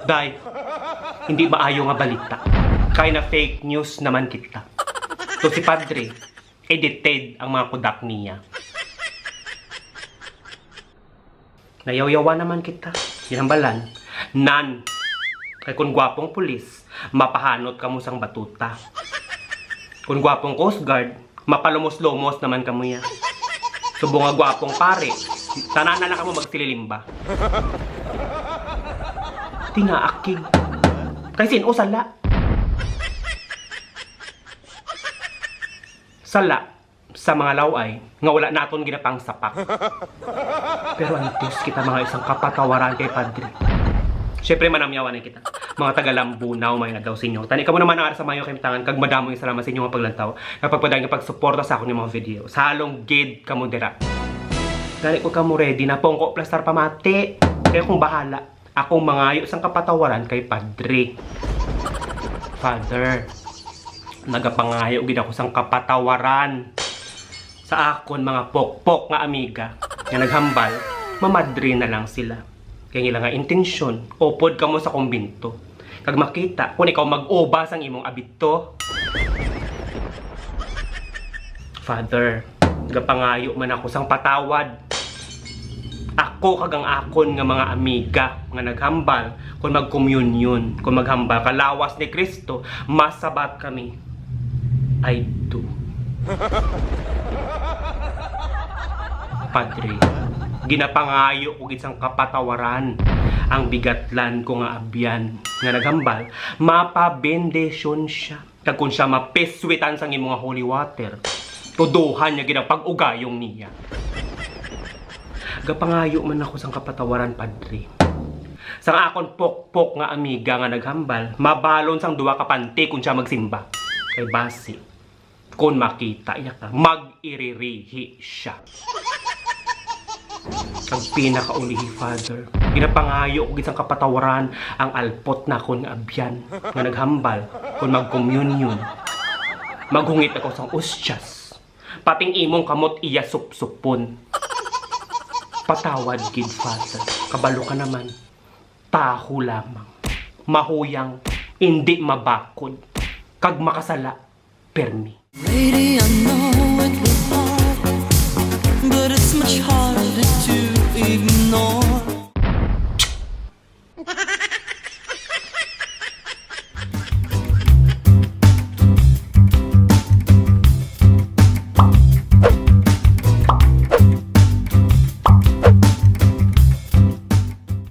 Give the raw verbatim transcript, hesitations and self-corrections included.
Day, hindi maayo nga balita. Kay na fake news naman kita. To si Padre, edited ang mga kudak niya. Nayawyawa naman kita. Ginhambalan. Nan. Kay kung gwapong pulis, mapahanot kamo sang batuta. Kung gwapong Coast Guard, mapalumos-lumos naman kamo ya. Subong nga gwapong pare, tanan na lang kamo magsililimba. Tinaakig. Kay sin-o sala? Sala sa mga laway nga wala naton ginapangsapak. Pero antes kita mga isang kapatawaran kay Padre. Siyempre, manamyawan na kita. Mga taga Lambunaw, may adlaw sa inyo. Tani kamo naman ang ara sa mayo kay tangan kag madamo yung salamat sa inyo nga paglantaw nga pagpadayon nga pagsuporta sa akon nga mga video. Sa halong gid kamo dira. Gani ko kamo ready na pongko plastar pamati. Kaya kung bahala, akong mangayo sang kapatawaran kay Padre. Father, nagapangayo gid ako sang kapatawaran sa akon mga pokpok nga amiga nga naghambal, mamadre na lang sila. Kay ang ila nga intensyon, upod kamo sa kumbento. Kag makita kung ikaw mag-uba sang imong abito. Father, gapangayo man ako sang patawad. Ako kag ang akon nga mga amiga nga naghambal kon magkomunyon, kon maghambal ka lawas ni Cristo, masabat kami. I do. Padre, ginapangayo ko gid sang kapatawaran ang bigatlan ko nga abyan nga naghambal, mapabendisyon siya. Kag kon siya mapiswitan sang imo nga holy water, tudohan niya gid ang pag-ugayong niya. Gapangayo man ako sang kapatawaran, Padre. Sang akon pokpok nga amiga nga naghambal, mabalon sang duha ka panty kon siya magsimba. Kay basi, kon makita iya ka, mag-iririhi siya. Ang pinakaulihi, Father, ginapangayo ko gid sang kapatawaran ang alpot nakon nga abyan nga naghambal kon magkomunyon. Maghungit ako sang ustyas. Pating imong kamot iya supsupon. Patawad gid, Father. Kabalo ka naman. Taho lamang. Mahuyang, indi mabakod, kag makasala permi. Lady, I know it was hard, but it's much harder to ignore.